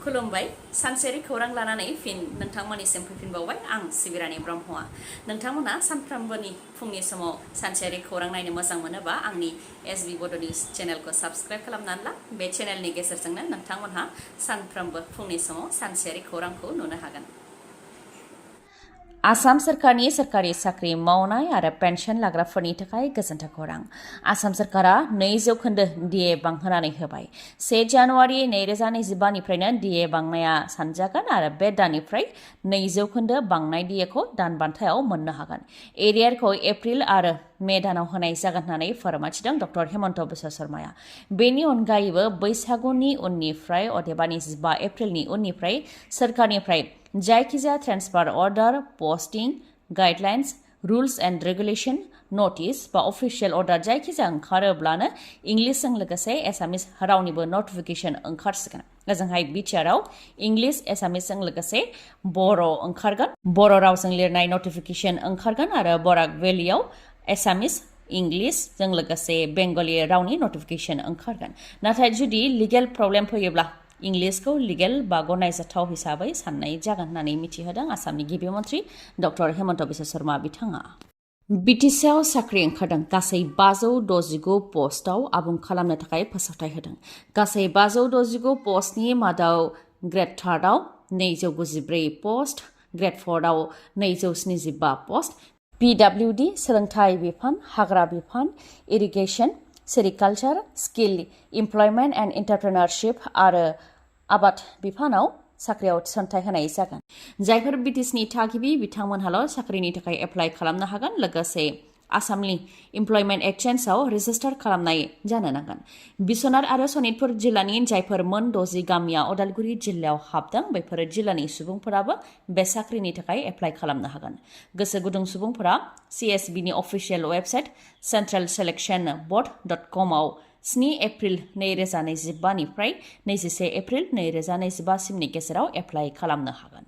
खुलुमबाय सानसेयारि खौरां लानानै फिन नोंथांमोननिसिम फैफिनबावबाय आं सिबि रानि ब्रह्मआ नोंथांमोना सानफ्रोमबोनि फुंनि समाव सानसेयारि खौरां नायनो मोजां मोनोबा आंनि एसबि बड'नि चेनेलखौ साबस्क्राइब खालामनानै ला बे चेनेलनि गेजेरजोंनो नोंथांमोनहा सानफ्रोमबो फुंनि समाव सानसेयारि खौरांखौ नुनो हागोन आसाम सरकारनि सरकारि साख्रि मावनाय आरो पेन्सन लाग्राफोरनि थाखाय गोजोनथाव खौरां आसाम सरकारा 2% डिए बांहोनानै होबाय 1 जानुवारि 2025 निफ्रायनो डिए बांनाया सानजागोन आरो बे दाननिफ्राय 2% बांनाय डिएखौ दानबान्थायाव मोननो हागोन एरियारखौ एप्रिल आरो मे दानाव होनाय जागोन होननानै फोरमायथिदों डक्टर हेमन्त बिश्व शर्माया बेनि अनगायैबो बैसागुनि उननिफ्राय अदेबानि 15 एप्रिलनि उननिफ्राय सरकारनिफ्राय जायखिजाया transfer order posting guidelines rules and regulation notice बा अफिसियेल अर्डार जायखिजाया ओंखारोब्लानो इंलिसजों लोगोसे एसामिस रावनिबो नटिफिकेशन ओंखारसिगोन ओजोंहाय बिटिआरआव इंलिस एसामिसजों लोगोसे बर' ओंखारगोन बर' रावजों लिरनाय नटिफिकेशन ओंखारगोन आरो बराक भेलियाव एसामिस इंलिसजों लोगोसे बेंगली रावनि नटिफिकेशन ओंखारगोन नाथाय जुदि लिगेल प्रब्लेम फैयोब्ला इंलिसखौ लिगेल बा गनायजाथाव हिसाबै साननाय जागोन होननानै मिथिहोदों आसामनि गिबि मन्थ्रि डक्टर हेमन्त बिश्व शर्मा बिथाङा BTCआव साख्रि ओंखारदों गासै 569 पस्टआव आबुं खालामनो थाखाय फोसावथाय होदों गासै 569 पस्टनि मादाव ग्रेड 3आव 294 पस्ट ग्रेड 4आव 275 पस्ट PWD सोलोंथाइ बिफान हाग्रा बिफान irrigation sericulture skill employment and entrepreneurship आरो आबाद बिफानाव साख्रियाव थिसनथाइ होनाय जागोन जायफोर BTCनि थागिबि बिथांमोनहाल' साख्रिनि थाखाय एप्लाइ खालामनो हागोन लोगोसे आसामनि इमप्लयमेन्ट एक्सचेन्जआव रेजिस्टार खालामनाय जानो नांगोन बिश्वनाथ आरो सनितपुर जिल्लानि जायफोर मोन 60 गामिया उदालगुरि जिल्लायाव हाबदों बेफोर जिल्लानि सुबुंफोराबो बे साख्रिनि थाखाय एप्लाइ खालामनो हागोन गोसो गुदुं सुबुंफोरा CSBनि अफिसियेल वेबसाइट centralselectionboard.com आव 7 एप्रिल 2025 निफ्राय 21 एप्रिल 2025 सिमनि गेजेराव एप्लाइ खालामनो हागोन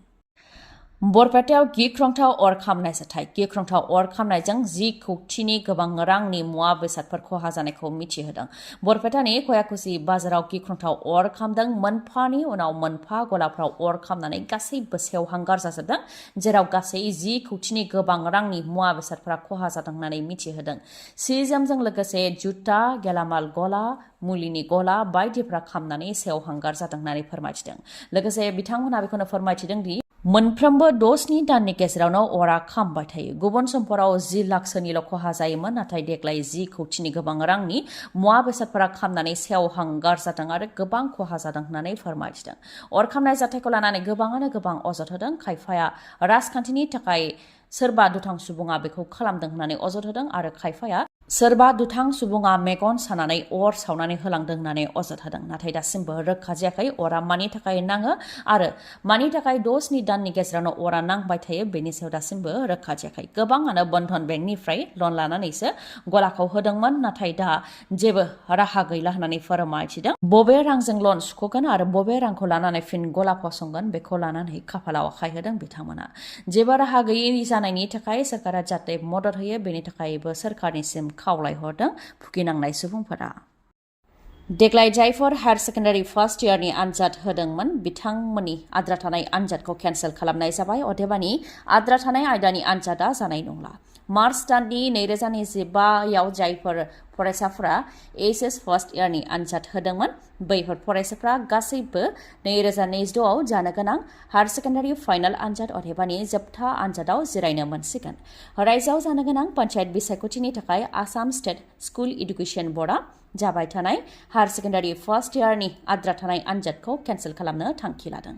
बरपेटायाव गिख्रंथाव अर खामनाय जाथाय गिख्रंथाव अर खामनायजों 10 कौटिनि गोबां रांनि मुवा बेसादफोर खहा जानायखौ मिथिहोदों बरपेटानि खयाकुसि बाजाराव गिख्रंथाव अर खामदों मोनफानि उनाव मोनफा गलाफ्राव अर खामनानै गासैबो सेवहांगार जाजोबदों जेराव गासै 10 कौटिनि गोबां रांनि मुवा बेसादफोरा खहा जादों होननानै मिथिहोदों सि जोमजों लोगोसे जुता गेलामाल गला मुलिनि गला बायदिफ्रा खामनानै सेवहांगार जादों होननानै फोरमायथिदों लोगोसे बिथांमोनहा बेखौनो फोरमायथिदों दि मोनफ्रोमबो 6 दाननि गेजेरावनो अरा खामबाय थायो गुबुन समफोराव 10 लाखसोनिल' खहा जायोमोन नाथाय देग्लाय 10 कौटिनि गोबां रांनि मुवा बेसादफोरा खामनानै सेवहांगार जादों आरो गोबां खहा जादों होननानै फोरमायथिदों अर खामनाय जाथायखौ लानानै गोबाङानो गोबां अजद होदों खायफाया राजखान्थिनि थाखाय सोरबा दुथां सुबुङा बेखौ खालामदों होननानै अजद होदों आरो खायफाया सोरबा दुथां सुबुङा मेगन सानानै अर सावनानै होलांदों होननानै अजद होदों नाथाय दासिमबो रोखा जायाखै अरा मानि थाखाय नाङो आरो मानि थाखाय 6 दाननि गेजेरावनो अरा नांबाय थायो बेनि सायाव दासिमबो रोखा जायाखै गोबाङानो बन्धन बेंकनिफ्राय लन लानानैसो गलाखौ होदोंमोन नाथाय दा जेबो राहा गैला होननानै फोरमायथिदों बबे रांजों लन सुख'गोन आरो बबे रांखौ लानानै फिन गला फसंगोन बेखौ लानानै खाफालाव आखाइ होदों बिथांमोना जेबो राहा गैयै जानायनि थाखाय सरकारा जाहाथे मदद होयो बेनि थाखायबो सरकारनिसिम खावलायहरदों भुगिनांनाय सुबुंफोरा देग्लाय जायफोर हायर सेकेन्डारि फार्स्ट इयारनि आनजाद होदोंमोन बिथांमोननि आद्रा थानाय आनजादखौ केन्सेल खालामनाय जाबाय अदेबानि आद्रा थानाय आयदानि आनजादा जानाय नंला मार्च दाननि 2025 आव जायफोर फरायसाफोरा एचएस फार्स्ट इयारनि आनजाद होदोंमोन बैफोर फरायसाफ्रा गासैबो 2026 आव जानो गोनां हायर सेकेन्डारि फाइनाल आनजाद अदेबानि जोबथा आनजादाव जिरायनो मोनसिगोन रायजोआव जानो गोनां पन्चायत बिसायख'थिनि थाखाय आसाम स्टेट स्कुल एडुकेशन बोर्डआ जाबाय थानाय हायर सेकेन्डारि फार्स्ट इयारनि आद्रा थानाय आनजादखौ केन्सेल खालामनो थांखि लादों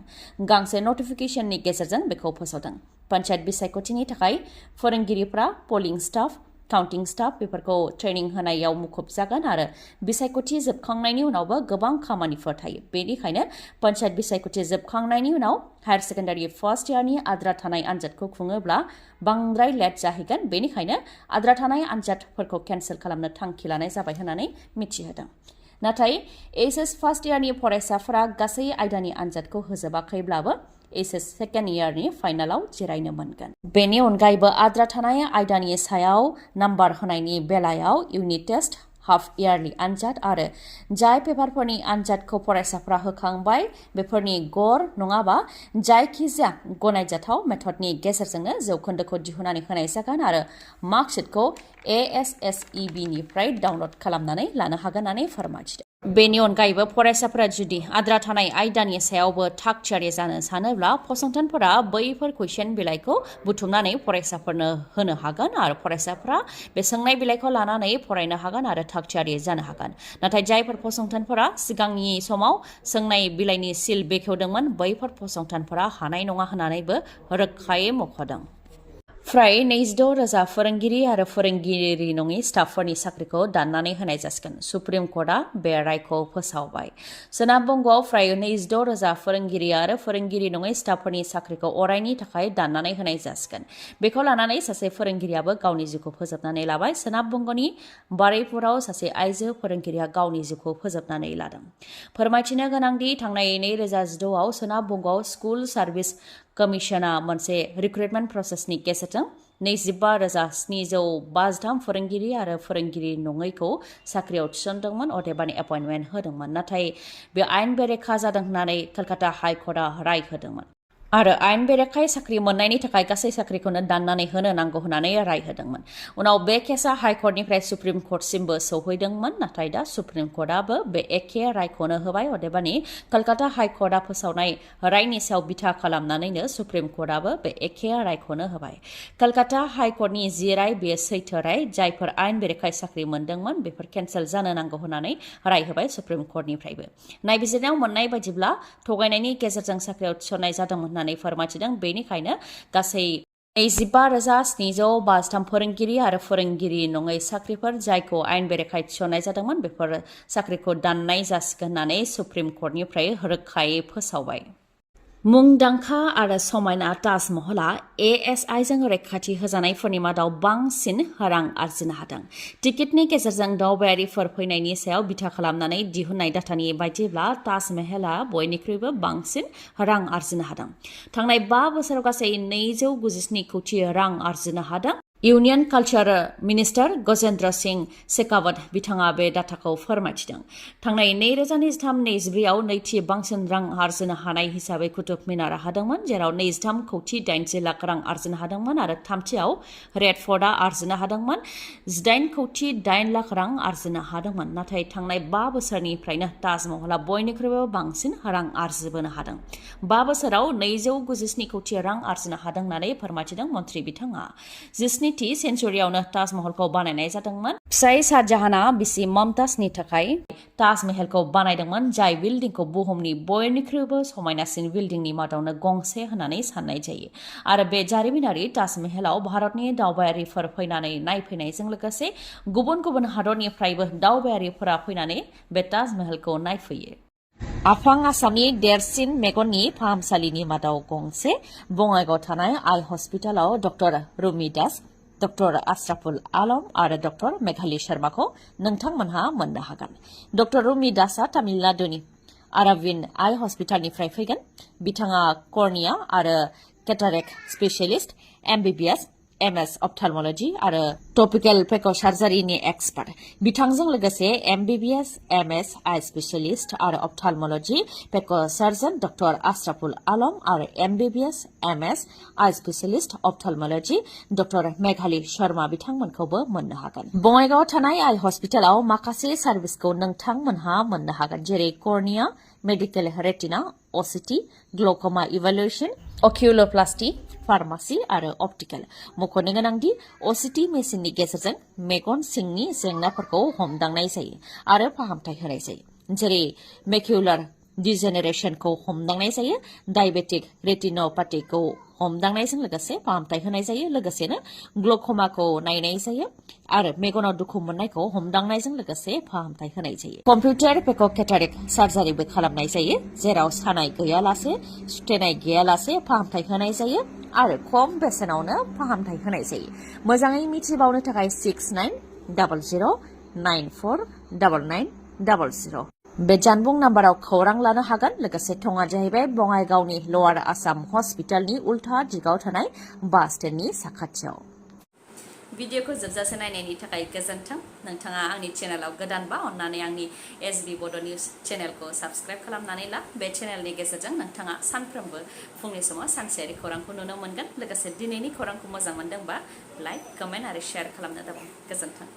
गांसे नटिफिकेशननि गेजेरजों बेखौ फोसावदों पन्चायत बिसायख'थिनि थाखाय फोरोंगिरिफ्रा पोलिं स्टाफ काउन्टिं स्टाफ बेफोरखौ ट्रेनिं होनायाव मुखुब जागोन आरो बिसायख'थि जोबखांनायनि उनावबो गोबां खामानिफोर थायो बेनिखायनो पन्चायत बिसायख'थि जोबखांनायनि उनाव हायर सेकेन्डारि फार्स्ट इयारनि आद्रा थानाय आनजादखौ खुङोब्ला बांद्राय लेट जाहैगोन बेनिखायनो आद्रा थानाय आनजादफोरखौ केन्सेल खालामनो थांखि लानाय जाबाय होननानै मिथिहोदों नाथाय एचएस फार्स्ट इयारनि फरायसाफोरा गासै आयदानि आनजादखौ होजोबाखैब्लाबो एचएस सेकेन्ड इयारनि फाइनालाव जिरायनो मोनगोन बेनि अनगायैबो आद्रा थानाय आयदानि सायाव नाम्बार होनायनि बेलायाव इउनिट टेस्ट हाफ इयारलि आनजाद आरो जाय पेपारफोरनि आनजादखौ फरायसाफ्रा होखांबाय बेफोरनि गर नङाबा जायखिजाया गनायजाथाव मेथडनि गेजेरजोंनो जौखोन्दोखौ दिहुननानै होनाय जागोन आरो मार्कशीटखौ ASSEB निफ्राय डाउनलड खालामनानै लानो हागोन होननानै फोरमायथिदों। बेनि अनगायैबो फरायसाफोरा जुदि आद्रा थानाय आयदानि सायावबो थाग-थियारि जानो सानोब्ला फसंथानफोरा बैफोर कुइसन बिलाइखौ बुथुमनानै फरायसाफोरनो होनो हागोन आरो फरायसाफोरा बे सोंनाय बिलाइखौ लानानै फरायनो हागोन आरो थाग-थियारि जानो हागोन। नाथाय जायफोर फसंथानफोरा सिगांनि समाव सोंनाय बिलाइनि सिल बेखेवदोंमोन बैफोर फसंथानफोरा हानाय नङा होननानैबो रोखायै मख'दों। फ्राय 26,000 फोरोंगिरि आरो फोरोंगिरि नङि स्टाफफोरनि साख्रिखौ दाननानै होनाय जासिगोन। सुप्रिम कर्टआ बे रायखौ फोसावबाय। सोनाब बंगआव फ्राय 26,000 फोरोंगिरि आरो फोरोंगिरि नङै स्टाफफोरनि साख्रिखौ अरायनि थाखाय दाननानै होनाय जासिगोन। बेखौ लानानै सासे फोरोंगिरियाबो गावनि जिउखौ फोजोबनानै लाबाय। सोनाब बंगनि बारैपुराव सासे आइजो फोरोंगिरिया गावनि जिउखौ फोजोबनानै लादों। फोरमायथिनो गोनांदि थांनाय 2016 आव सोनाब बंगआव स्कुल सार्भिस कमिशना मोनसे रिक्रुटमेन्ट प्रसेसनि गेजेरजों 25,753 फोरोंगिरि आरो फोरोंगिरि नङैखौ साख्रियाव थिसनदोंमोन अदेबानि एपइन्टमेन्ट होदोंमोन। नाथाय बे आयेन बेरेखा जादों होननानै कलकाता हाइ कर्टआ राय होदोंमोन आरो आयेन बेरेखायै साख्रि मोननायनि थाखाय गासै साख्रिखौनो दाननानै होनो नांगौ होननानै राय होदोंमोन। उनाव बे केसआ हाइ कर्टनिफ्राय सुप्रिम कर्टसिमबो सौहैदोंमोन। नाथाय दा सुप्रिम कर्टआबो बे एखे रायखौनो होबाय अदेबानि कलकाता हाइ कर्टआ फोसावनाय रायनि सायाव बिथा खालामनानैनो सुप्रिम कर्टआबो बे एखे रायखौनो होबाय। कलकाता हाइ कर्टनि जि राय बेयो सैथो राय। जायफोर आयेन बेरेखायै साख्रि मोनदोंमोन बेफोर केन्सेल जानो नांगौ होननानै राय होबाय सुप्रिम कर्टनिफ्रायबो। नायबिजिरनायाव मोननाय बायदिब्ला थगायनायनि गेजेरजों साख्रियाव थिसननाय जादोंमोन होननानै फोरमायथिदों। बेनिखायनो गासै 25,753 फोरोंगिरि आरो फोरोंगिरि नङै साख्रिफोर जायखौ आयेन बेरेखायै थिसननाय जादोंमोन बेफोर साख्रिखौ दाननाय जासिगोन होननानै सुप्रिम कर्टनिफ्राय रोखायै फोसावबाय। मुंदांखा आरो समायना ताजमहलआ ASIजों रैखाथि होजानायफोरनि मादाव बांसिन रां आरजिनो हादों। टिकेटनि गेजेरजों दावबायारिफोर फैनायनि सायाव बिथा खालामनानै दिहुननाय डाटानि बायदिब्ला ताजमहलआ बयनिख्रुइबो बांसिन रां आरजिनो हादों। थांनाय 5 बोसोराव गासै 297 कोटी रां आरजिनो हादों। Union culture minister Gajendra Singh Shekhawat बिथाङा बे डाटाखौ फोरमायथिदों। थांनाय 2023-24 आव नैथि बांसिन रां आरजिनो हानाय हिसाबै कुतुब मिनारआ हादोंमोन जेराव 23 कोटी 80 लाख रां आरजिनो हादोंमोन आरो थामथियाव रेड फर्टआ आरजिनो हादोंमोन 18 कोटी 8 लाख रां आरजिनो हादोंमोन। नाथाय थांनाय 5 बोसोरनिफ्रायनो ताजमहलआ बयनिख्रुइबो बांसिन रां आरजिबोनो हादों। 5 बोसोराव 297 कोटी रां आरजिनो हादों होननानै फोरमायथिदों मन्त्रि बिथाङा। 19थि सेन्चुरियावनो ताजमहलखौ बानायनाय जादोंमोन। फिसाय शाहजाहानआ बिसि ममताजनि थाखाय ताजमहलखौ बानायदोंमोन जाय बिल्डिंखौ बुहुमनि बयनिख्रुइबो समायनासिन बिल्डिंनि मादावनो गंसे होननानै साननाय जायो आरो बे जारिमिनारि ताजमहलाव भारतनि दावबायारिफोर फैनानै नायफैनायजों लोगोसे गुबुन गुबुन हादरनिफ्रायबो दावबायारिफोरा फैनानै बे ताजमहलखौ नायफैयो। आफां आसामनि देरसिन मेगननि फाहामसालिनि मादाव गंसे बङाइगाव थानाय आइ हस्पिटालाव डक्टर रुमि दास, डक्टर आशराफुल आलम आरो डक्टर मेघाली शर्माखौ नोंथांमोनहा मोननो हागोन। डक्टर रुमि दासआ तामिलनाडुनि आराविन्द आइ हस्पिटालनिफ्राय फैगोन। बिथाङा कर्निया आरो केटारेक्ट स्पेसियलिस्ट, MBBS, MS अप्थालमलजी आरो टपिकेल पेक सार्जारिनि एक्सपार्ट। बिथांजों लोगोसे MBBS, MS आइ स्पेसियलिस्ट आरो अप्थालमलजी पेक सार्जन डक्टर आशराफुल आलम आरो MBBS, MS आइ स्पेसियलिस्ट अप्थालमलजी डक्टर मेघाली शर्मा बिथांमोनखौबो मोननो हागोन। बङाइगावआव थानाय आइ हस्पिटालाव माखासे सार्भिसखौ नोंथांमोनहा मोननो हागोन जेरै cornea, medical retina, OCT, glaucoma evaluation, oculoplasty, pharmacy आरो अप्टिकेल। मख'नो गोनांदि OCT मेसिननि गेजेरजों मेगन सिंनि जेंनाफोरखौ हमदांनाय जायो आरो फाहामथाय होनाय जायो जेरै मेक्युलार डिजेनेरेशनखौ हमदांनाय जायो, डायबेटिक रेटिनोपैथीखौ हमदांनायजों लोगोसे फाहामथाय होनाय जायो। लोगोसेनो ग्ल'क'माखौ नायनाय जायो आरो मेगनाव दुखु मोननायखौ हमदांनायजों लोगोसे फाहामथाय होनाय जायो। कम्पिउटार पेक केटारेक्ट सार्जारिबो खालामनाय जायो जेराव सानाय गैयालासे, सुथेनाय गैयालासे फाहामथाय होनाय जायो आरो खम बेसेनावनो फाहामथाय होनाय जायो। मोजाङै मिथिबावनो थाखाय 6900949900 बे जानबुं नाम्बाराव खौरां लानो हागोन। लोगोसे थङा जाहैबाय बङाइगावनि लवार आसाम हस्पिटालनि उल्था दिगाव थानाय बास स्टेन्डनि साखाथियाव। भिडिअखौ जोबजासे नायनायनि थाखाय गोजोन्थों नोंथाङा आंनि चेनेलाव गोदानबा अन्नानै आंनि एसबी बड' निउज चेनेलखौ साबस्क्राइब खालामनानै ला बे चेनेलनि गेजेरजों नोंथाङा सानफ्रोमबो फुंनि समाव सानसेयारि खौरांखौ नुनो मोनगोन लोगोसे दिनैनि खौरांखौ मोजां मोनदोंबा लाइक कमेन्ट आरो शेयार खालामनो दाबाव गोजोन्थों